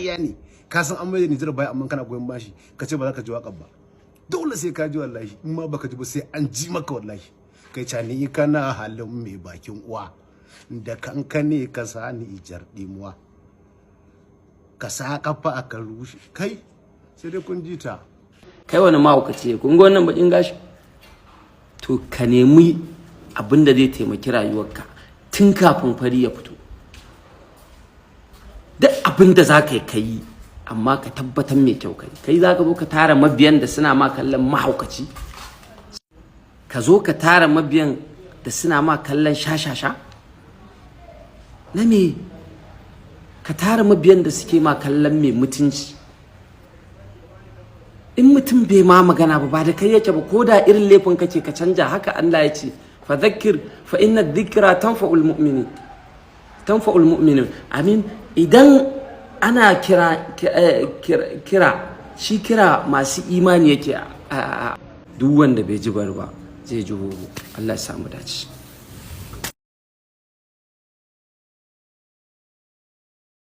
Ƙarya ne. Ka san an mai da Nijar baya, amma kana goyon bashi, ka ce ba za ka ji waƙar ba. Dole sai ka ji wallahi. In ma baka ji ba, sai an ji maka wallahi. Kai cani, kana halin mai bakin uwa da kanka ne ka sani ijar dimuwa, ka sa kafa aka rushe kai, sai dai kun ji ta. Kai wani mahaukaci ne. Kun ga wannan bakin gashi? To ka nemi abin da zai taimaki rayuwarka tun kafin fari ya fito. Duk abin da za ka yi, ka yi, amma ka tabbatar mai kyau. Kai kai za ka zo ka tara mabiyan da suna ma kallon mahaukaci, ka zo ka tara mabiyan da suna ma kallon shashasha na me? Ka tara mabiyan da suke ma kallon mai mutunci. In mutum bai ma magana ba, ba da kai yake ba. Ko da irin laifin kake, ka canja. Haka Allah ya ce: فذكر فإن الذكرى تنفع المؤمنين، تنفع المؤمنين. Amin. Idan ana kira kira, shi kira masu imani yake. Duk wanda bai ji bar ba, zai ji hoho. Allah ya samu dace.